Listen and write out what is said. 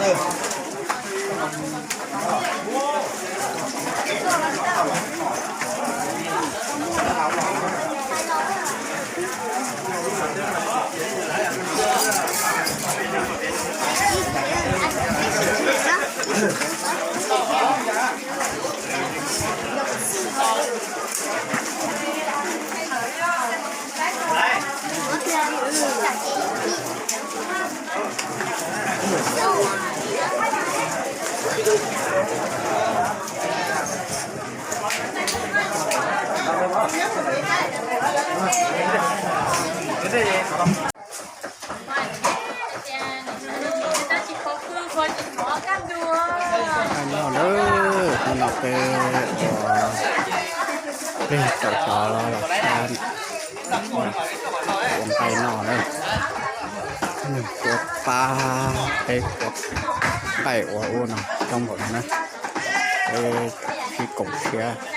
Noj lawm, hnub no peb ua plig tau cov los sab ua nqaij noj na. Tua pab peb ua nqaij ua ub no coob npaum no na. Peb sib koom siab